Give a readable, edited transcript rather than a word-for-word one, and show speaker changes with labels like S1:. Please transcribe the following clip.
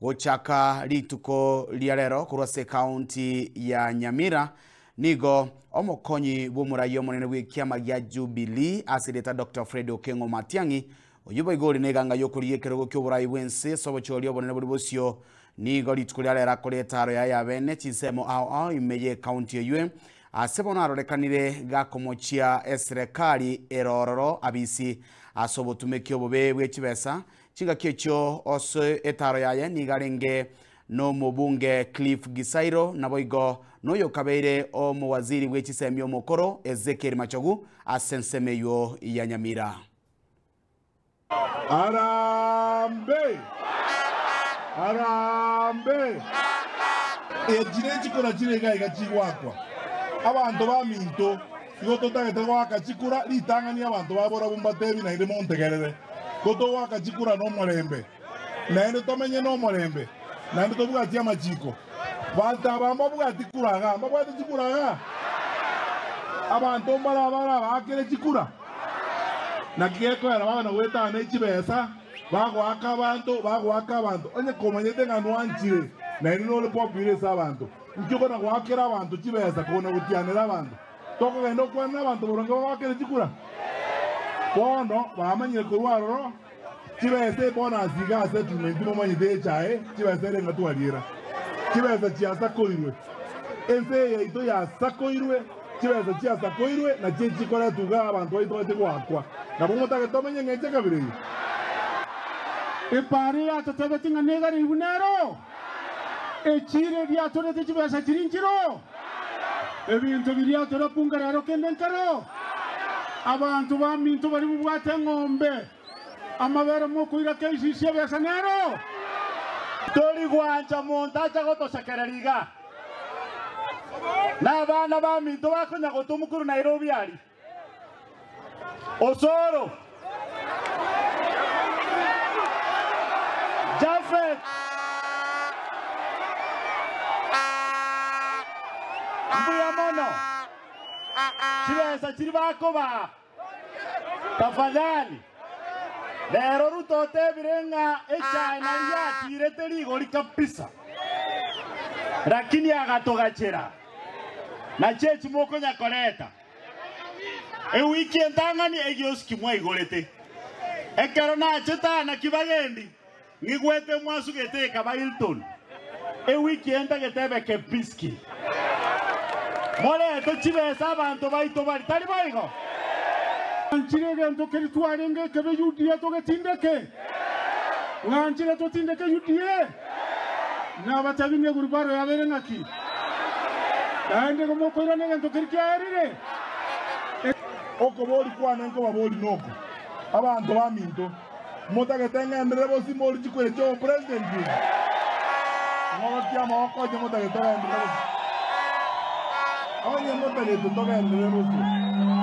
S1: Gochaka rituko ria rero korwa ase ekaunti ya Nyamira, nigo omokonyi bw'omorai omonene bw'ekiama gia Jubilee ase erieta Doctor Fred Okengo Matiang'i, oyio boigo ore neganga y'okorigia ekerogo ki'oborai bw'ense ase obochori obonene bore bosio, nigo rituko ria rero akore etaro yaye ya bene chinsemo ao ao ime y'ekaunti eyio ase bono arorekanire gakomochia eserekari ere ororo abisi ase obotumeki obobe bwe chibesa Chingaki echio ase etaaro yaye nigo arenge nomobunge Cliff Gisairo, naboigo noyokabeire omowaziri bwe chisemi omokoro Ezekiel Machogu ase ensemo eyio ya Nyamira.
S2: Harambee! Harambee! Echi nechikura chire iga iga chigoakwa. Abanto baminto, igo totagete goaka chikura, ritang'ani abanto ba borabu mbatebi naende montegerere. Ko togoaka chikura nomorembe, naende tomenye nomorembe, naende tobwatie amachiko. Banto aba mbabwati kura iga, mbabwate chikura iga? Abanto mbare abarabaakere chikura? Naki gekoera babe na goetana ne chibesa, bagoaka abanto, bagoaka abanto. Onye komanyete ng'a nwanchire, naende nore popular ase abanto, inki okona goakera abanto chibesa kona gotianera abanto? Tokogenda okwane nabanto boronge bagoakere chikura? Bono bamanyire korwa aroro chibesa ebonus iga ase settlement momanyete echae chibesa ere ng'a twariera. Chibesa chiasakoirwe. Ense eye yaito yasakoirwe, chibesa chiasakoirwe nachio chikoretwa iga abanto baito bache goakwa. Nabo motagete tomenye ng'encho ekabira eye?
S3: Epaara eyatotebetie ng'a negaribu nero. Echiiro eriatorete chibesa chiri nchiro, ebinto biria torapunga rero kende nkero. Abanto baminto baria bobwate eng'ombe, amabere mokoira KCC ebesa nero.
S4: Tori gwancha monto acha gotosekereria iga, na abana baminto bakonya gotomwa korwa Nairobi aria. Osoro, Japhet, mbuya mono, chibesa chiria bakobaa, tafadhali. Rero Ruto otebire ng'a echae nari yatirete rigori kabisa, lakini agatogachera nachio echi mokonya koreta. Ewiki entang'ani egioski mwaigorete. Ekero nachete aa naki bagendi, ng'igwete mwasugete ekaba Hilton. Ewiki eye ntagete ebe Kempinski. Morete chibesa abanto baito bari, tari boigo?
S3: Ng'anchire egento keria twarenge ekebe Yudea togetindeke. Ng'anchire totindeke Yudea. Nabatebi ng'a egurubaro yabeire ng'aki, naende igo mokoirana egento keria kiaerire.
S2: Okobori kwane nkobaborie noko, Abanto baminto, motagete ng'enderere bosio mori chikwere chi'obopresident echi? Ng'orokie amaboko onye motagete togenderere bosio. Onye motagete togenderere bosio.